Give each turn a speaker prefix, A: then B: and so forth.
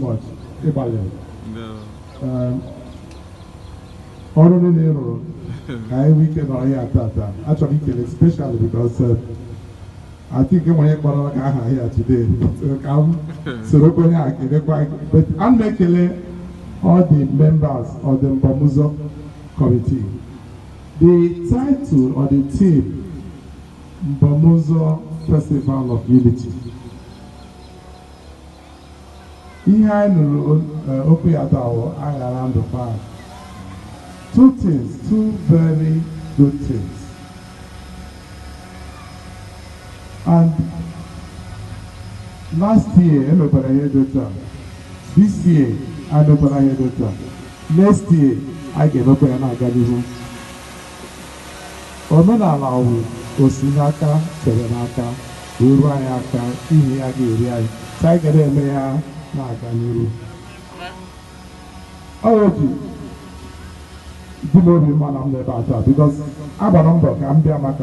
A: much. Ịgbalịrị. Ọrụ niile ị rụrụ ka anyị nwee ike nọrọ ya tata. Achọrọ m ikele specially because I think enwere onye kpọrọ ka aha here today, but ka m sorokwa onye a kelekwa gị. But ana m ekele all the members of the Mbomuzo committee. The title or the theme, Mbomuzo Festival of Unity. Ihe anyị nụrụ okwu ya taa wụ aghara ndụ kwa. Two things, two very good things. And last year emekwara ihe dị otu a. This year emekwara ihe dị otu a. Next year a ga-emekwa ya na-aga n'ihu. Omenala wụ osi n'aka chere n'aka wee ruo anyị aka ihe ya ga-eri anyị. So anyị ga na-eme ya na-aga n'ihu. Ọ ji dị m obi mma na m nọ ebe a taa because agbara mbọ ka m bịa maka